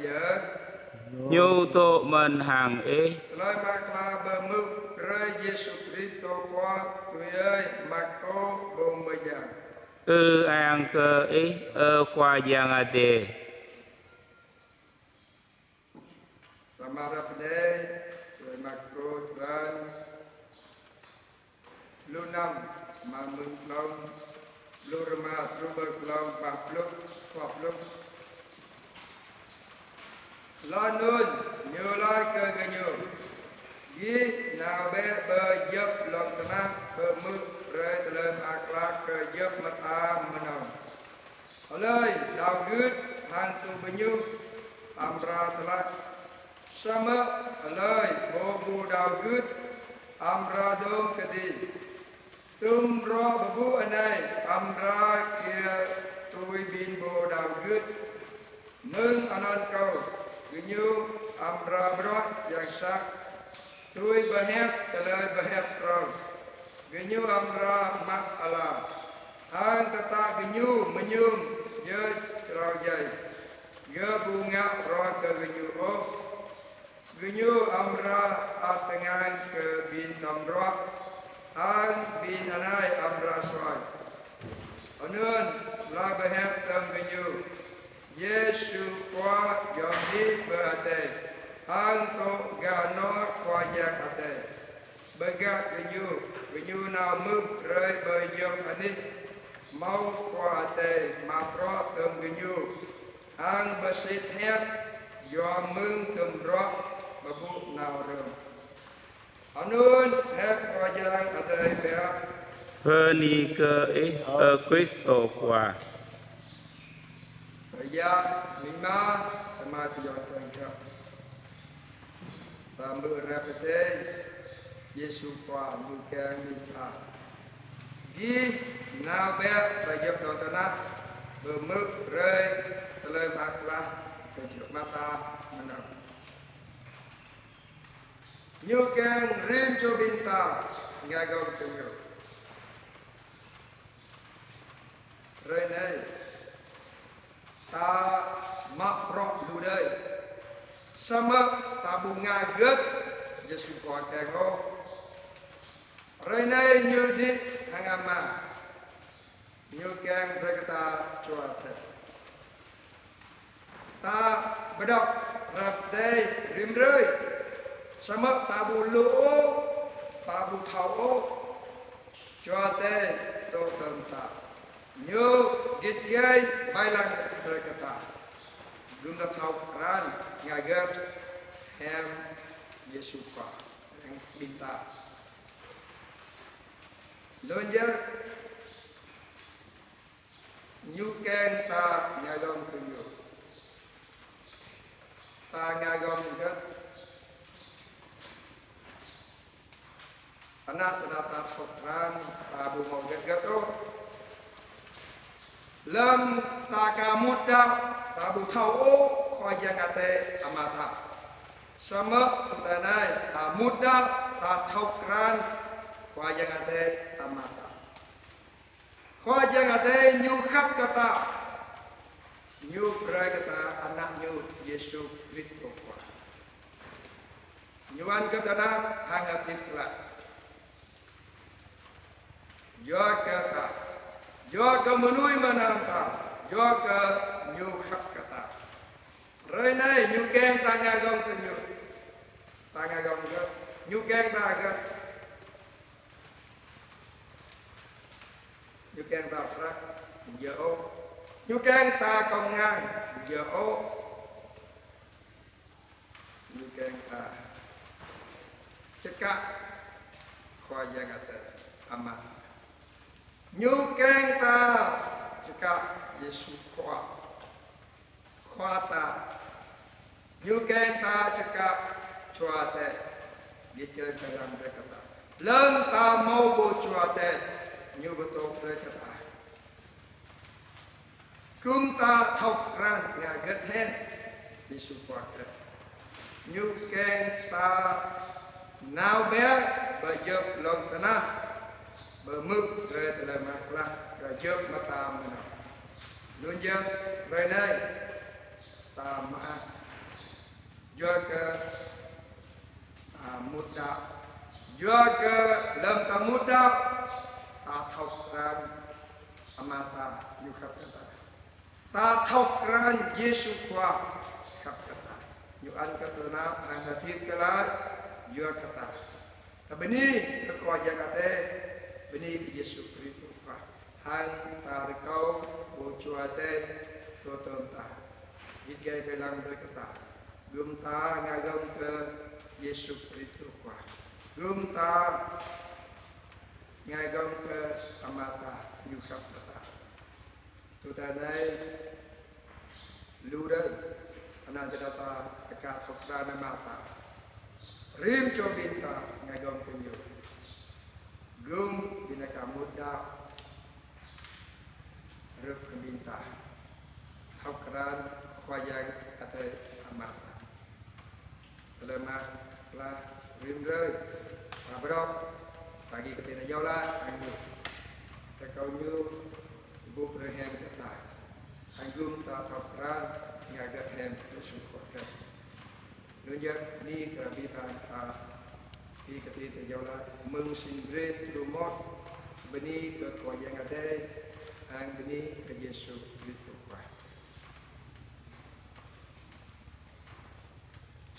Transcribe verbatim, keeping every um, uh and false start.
Yơh. Ñu dŏ mơ̆n hăng ih. Tơlơi mơak klă pơmưk brơi Yêsu Kristô Khua tui ơi Markô pô mơyang. Ư-ang kơ ih, ơ Khua Yang Adai. Tơma ră anai, tơlơi Markô črăn pluh năm, mơ̆ng mơ̆ng klâo pluh rơma truh pơ klâo pă pluh, dua pluh. Laih anŭn ñu laĭ kơ gơñu: Gih nao bĕ pơ djŏp lŏn tơnah pơmưk brơi tơlơi mơak klă kơ djŏp mơta mơnơ̆ng. Hlơi đaŏ gưt hăng tŭ bơñu amra tơlăk. Samơ̆ hlơi ƀu ƀu đaŏ gưt amra dŏng kơđi. Tơm bruă pơpŭ anai amra kiăng tui ƀing ƀu đaŏ gưt. Mơ̆ng anŭn kâo, gơñu amra bruă yang sat, tui pơhiăp tơlơi pơhiăp prŏng. Gơñu amra mă ala, hăng tơdah gơñu mơñum jơ̆ črâo djai, gơ̆ ƀu ngă ruă kơ gơñu ôh. Gơñu amra ăt tơngan kơ ƀing tơm bruă, hăng ƀing anai amra suaih. Anŭn tơlơi pơhiăp tơm gơñu Yêsu Khua yom hĭ pơ adai, hăng dŏ gah anŏ Khua Yang Adai. Bơ gah gơñu, gơñu nao mưk brơi pơ djŏp anih hmâo Khua Adai mă bruă tơm gơñu, hăng pơsit hiăp yua mơ̆ng tơm bruă pơpŭ nao rơ̆ng. Anŭn hiăp Khua Yang Adai biă. Bơni kơ ih, ơ Kristô Khua. Ơ yă, mĭn mă, tơma tơyŏng tơngkăp. Tơma ră anai, Yêsu Khua ñu kiăng ƀing ta: Gih nao bĕ pơ djŏp lŏn tơnah, pơmưk brơi tơlơi mơak klă kơ djŏp mơta mơnơ̆ng. Ñu kiăng rĭm čô ƀing ta ngă gơ̆ng kơ ñu. Hrơi anai, ta mă bruă lu đơi. Samơ̆ ta ƀu ngă hơget Yêsu Khua kiăng ôh. Hrơi anai ñu đĭ hăng Ama. Ñu kiăng brơi kơ ta Jua Adai. Ta pơđŏk hrăp Adai rĭm hrơi. Samơ̆ ta ƀu lu ôh, ta ƀu thâo ôh. Jua Adai dŏ tơm ta. Ñu git gai wai lăng brơi kơ ta. Đưm ta thâo krăn ngă hơget hiam Yêsu Khua hăng ƀing ta. Anŭn yơh, ñu kiăng ta ngă gơ̆ng kơ ñu. Ta ngă gơ̆ng hơget? Ană tơdah ta thâo krăn, ta ƀu hmâo hơget hơget ôh. Lơ̆m ta aka mŭt đaŏ, ta ƀu thâo ôh Khua Yang Adai Ama ta. Samơ̆ tơlơi anai, ta mŭt đaŏ, ta thâo krăn Khua Yang Adai Ama ta. Khua Yang Adai ñu khăp kơ ta. Ñu brơi kơ ta Ană ñu Yêsu Kristô Khua. Ñu ăn kơ ta ană hăng hơdip glăi. Yua kơ ta, yua kơ mơnuih mơnam ta, yua kơ ñu khăp kơ ta. Hrơi anai ñu kiăng ta ngă gơ̆ng kơ ñu. Ta ngă gơ̆ng kơ ñu kiăng ta gơ̆ng. Ñu kiăng ta prăk, ƀu djơ̆ ôh. Ñu kiăng ta kông ngăn, ƀu djơ̆ ôh. Ñu kiăng ta čơkă Khua Yang Adai Ama. Ñu kiăng ta čơkă Yêsu Khua. Khua ta. Ñu kiăng ta čơkă Jua Adai. Ñu kiăng ta lăng brơi kơ ta. Lơ̆m ta hmâo ƀô̆ Jua Adai, ñu pơtô brơi kơ ta. Kư̆m ta thâo krăn ngă hơget hĕn, Yêsu Khua kiăng. Ñu kiăng ta nao bĕ pơ djŏp lŏn tơnah, pơmưk brơi tơlơi mơak klă kơ djŏp mơta mơnơ̆ng. Anŭn yơh, hrơi anai, ta mơak. Yua kơ ta mŭt đaŏ. Yua kơ lơ̆m ta mŭt đaŏ, ta thâo krăn Ama ta ñu khăp kơ ta. Ta thâo krăn Yêsu Khua khăp kơ ta. Ñu ăn kơ tơnap hăng hơdip glaĭ yua kơ ta. Ta bơni kơ Khua Yang Adai, bơni kơ Yêsu Krist Khua. Hăng ta rơkâo Pô Jua Adai tơtơm ta. Git gai bai lăng brơi kơ ta. Gum ta ngă gơ̆ng kơ Yêsu Krist Khua. Gum ta ngă gơ̆ng kơ Ama ta ñu khăp kơ ta. Tui anai, lu đơi, ană čơđai ta, aka thâo krăn Ama ta. Rĭm čô ƀing ta ngă gơ̆ng kơ ñu. Gum ƀing aka mŭt đaŏ, rơp kơ ƀing ta thâo krăn Khua Yang Adai Ama ta. Tơlơi mơak klă rĭm hrơi, ta pơđok, ta git kơ tơlơi iâu laĭ hăng ñu. Rơkâo ñu bưp brơi hiam kơ ta. Hăng gum ta thâo krăn, ngă gơ̆ng hiam kơ Yêsu Khua. Anŭn yơh bơni kơ abih bang ta, git kơ tơlơi iâu laĭ mơ̆ng jơnum truh mơmŏt. Bơni kơ Khua Yang Adai, hăng bơni kơ Yêsu Krist.